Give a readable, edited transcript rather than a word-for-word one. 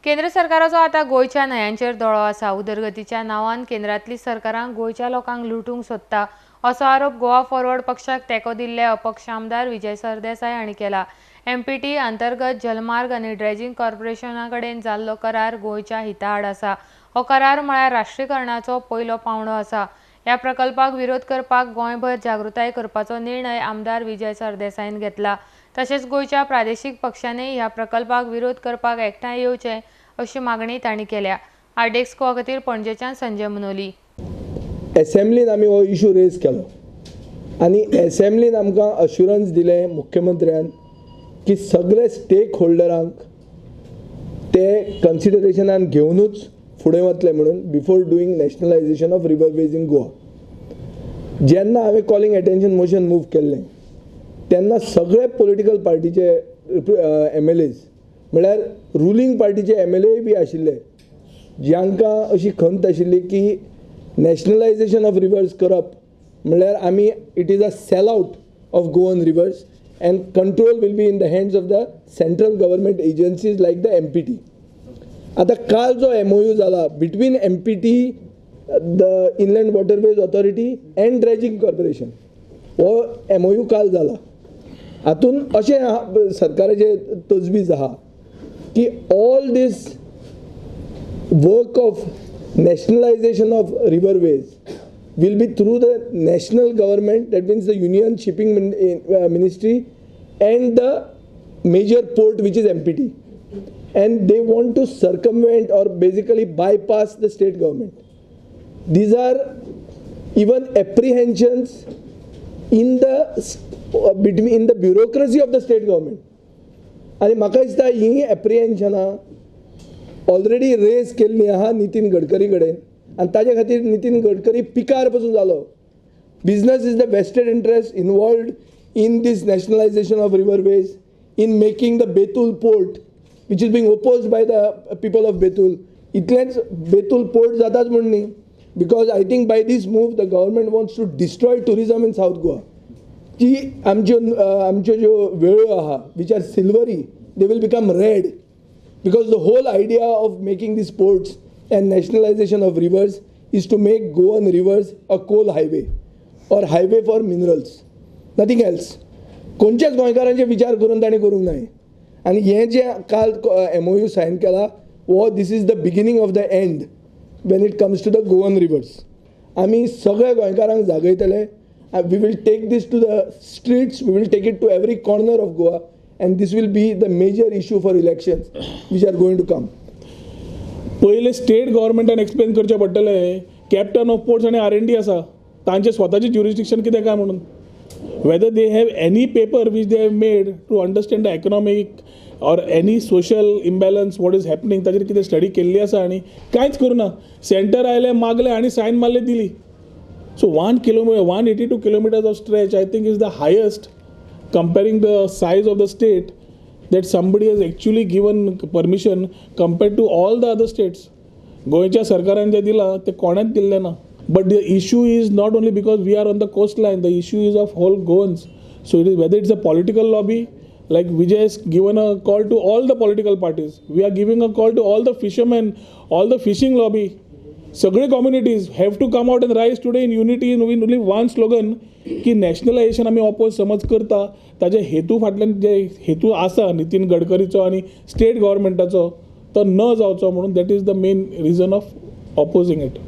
केंद्र सरकाराचो आतां गोंयच्या न्हंयांचेर दोळो आसा. उदरगतीच्या नांवान केंद्रांतली सरकारां गोंयच्या लोकांक लुटूंक सोदता असो आरोप गोवा फॉरवर्ड पक्षाक तेंको दिल्ले अपक्ष आमदार विजय सरदेसाय हांणी केला. एमपीटी अंतर्गत जलमार्ग आनी ड्रेजिंग कॉर्पोरेशना कडेन जाल्लो करार गोंयच्या हिता आड आसा. हो करार म्हळ्यार राष्ट्रीयकरणाचो पयलो पांवडो आसा. ह्या प्रकल्पाक विरोध करपाक गोंयभर जागृताय करपाचो निर्णय आमदार विजय सरदेसायन घेतला. तशेंच गोंयच्या प्रादेशीक पक्षांनी ह्या प्रकल्पाक विरोध करपाक एकठांय येवचे अशी मागणी तांणी केल्या. आरडीएक्स गोवा खातीर पणजेच्यान संजय मुनोली. एसेंब्लीन आमी हो इशू रेज केलो आनी एसेंब्लीन आमकां अश्युरन्स दिलें मुख्यमंत्र्यान की सगळे स्टेक होल्डरांक ते कन्सिडरेशनान घेवनूच फुडें वतले म्हणून before doing nationalisation of riverways in Goa. जेन्ना हांवें कॉलिंग एटेन्शन मोशन मूव केल्लें तेन्ना सगळे पॉलिटिकल पार्टीचे MLAs म्हळ्यार रुलींग पार्टीचे MLA बी आशिल्ले जांकां अशी खंत आशिल्ली की नॅशनलायजेशन ऑफ रिवर्स करप म्हळ्यार आमी it is a sell out of Goan rivers and control will be in the hands of the central government agencies like the MPT. आतां काल जो MOU जाला between MPT, the Inland Waterways Authority and Dredging Corporation, हो MOU काल जाला. हातून अशें सरकाराचे तजवीज आहा की all this work of nationalisation of riverways will be through the national government, that means the Union Shipping Ministry and the major port which is MPT, and they want to circumvent or basically bypass the state government. These are even apprehensions in the between in the bureaucracy of the state government. आनी म्हाका दिसता ही एप्रिहेन्शनां already rays केल्ली आहा नितीन गडकरी कडेन आनी ताजे खातीर नितीन गडकरी पिकार पसून जालो. Business is the vested interest involved in this nationalisation of riverways, in making the Betul port which is being opposed by the people of Betul. इतलेंच बेतूल पोर्ट जाताच म्हूण न्ही, because I think by this move the government wants to destroy tourism in South Goa. जी आमच्यो आमच्यो ज्यो वेळो आहा which are silvery, they will become red, because the whole idea of making these ports and nationalization of rivers is to make Goan rivers a coal highway or highway for minerals, nothing else. कोणच्याच गोंयकारांचे विचार करून तांणी करूंक नाय. आनी हें जें काल MOU sign केला हो this is the beginning of the end when it comes to the Goan rivers. आमी सगळ्या गोंयकारांक जागयतले. We will take this to the streets, we will take it to every corner of Goa, and this will be the major issue for elections which are going to come. पयले state गव्हर्मेंटान explain करचें पडटलें captain of ports आनी RND आसा तांचे स्वताचे jurisdiction कितें काय म्हणून, whether they have any paper which they have made to understand the economic or any social imbalance what is happening, ताचेर कितें स्टडी केल्ली आसा आनी कांयच करूं ना. सेंटर आयलें, मागलें आनी सायन मारले, दिली. So 182 kilometers of stretch I think is the highest comparing the size of the state that somebody has actually given permission compared to all the other states. गोंयच्या सरकारान जें दिलां तें कोणेंच दिल्लें ना. But the issue is not only because we are on the coast line, the issue is of whole Goans. So it is whether it's a political lobby, like Vijay has given a call to all the political parties, we are giving a call to all the fishermen, all the fishing lobby. सगळे communities have to come out and rise today in unity in only one slogan की nationalisation आमी oppose समज करता, ताजे हेतू फाटल्यान जे हेतू आसा नितीन गडकरीचो आनी स्टेट गव्हर्मेंटाचो तो न जावचो म्हणून that is the main reason of opposing it.